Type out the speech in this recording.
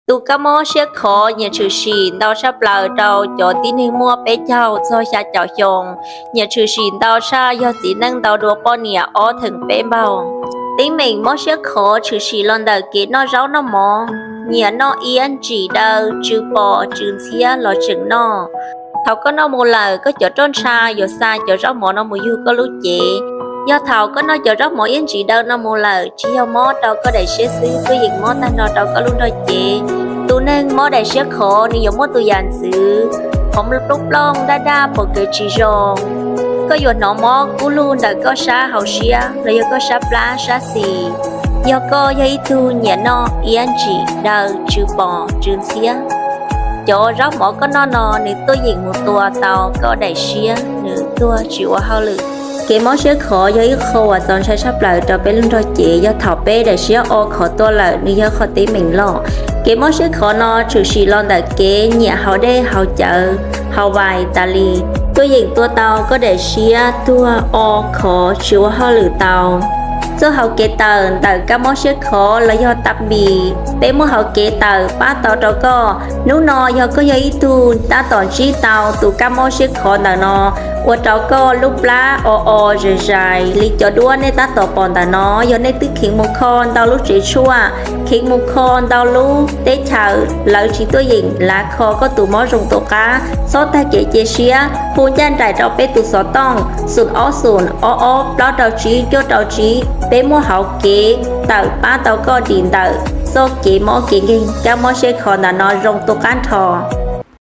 Tus kab mob siab khov nyiam tshwm sim ntau tshaj plaws rau cov tib neeg muaj peb caug txog xya caum xyoo, nyiam tshwm sim ntau tshaj yog txiv neej ntau dua poj niam ob theem peb npaug. Teeb meem mob siab khov tshwm sim los ntawm kev noj zaub noj mov, nyiam noj iab ntsim daw, tsw pos tsw ntxhiab los tseem noj. Thaum koj noj mus lawm, koj cov roj ntsha yuav xa cov zaub mov no mus yug koj lub cev. Yog thaum koj noj cov zaub mov iab ntsim daw no mus lawm, tsis yog mob rau koj daim siab xwb, tuaj yeem mob tag nrho rau koj lub nrog cev. Tus neeg mob daim siab khov nws yuav muaj tus yam ntxwv qhov muag plooj plooj daj daj pom kev tsis zoo. Koj yuav hnov mob kub lug ntawm koj sab hauv siab los yog koj sab plab sab xis. Yog koj yog ib tug nyiam noj iab ntsim daw, tsw pos tsw ntxhiab, cov zaub mov koj noj no nws tuaj yeem mus tua tau koj daim siab, nws tuag tsis ua hauj lwm. Kev mob siab khov yog ib qho uas txaus ntshai tshaj plaws rau peb lub nrog cev. Yog thaum peb daim siab o khov tuaj lawm, nws yog qhov teeb meem loj. Kev mob siab khov no tshwm sim los ntawm kev nyiam haus dej haus cawv, haus vais tas li, tuaj yeem tua tau koj daim siab tuag o khov tsis ua hauj lwm tau. Txoj hauv kev tawm ntawm kab mob siab khov los yog tab npis, peb muab hauv kev tawm pab tau rau koj. Hnub no yog koj yog ib tug tab tom ntsib tau tus kab mob siab khov ntawm no, ua rau koj lub plab o o zais zais li cov duab nej tab tom pom ntawm no, yog nej twb kheev mus kho ntau lub tsev tshuaj, kheev mus kho ntau lub teb chaws, lawv tsis tuaj yeem lav kho koj tus mob zoo tus qab, txhob tag kev cia siab, hu ncaj nraim rau peb tus xov tooj xoom ob xoom ob ob plaub rau tsib cuaj rau tsib, peb muab hauv kev tawm pab tau koj dim ntawm txoj kev mob kev nkeeg kab mob siab khov ntawm no zoo tus qab nrho.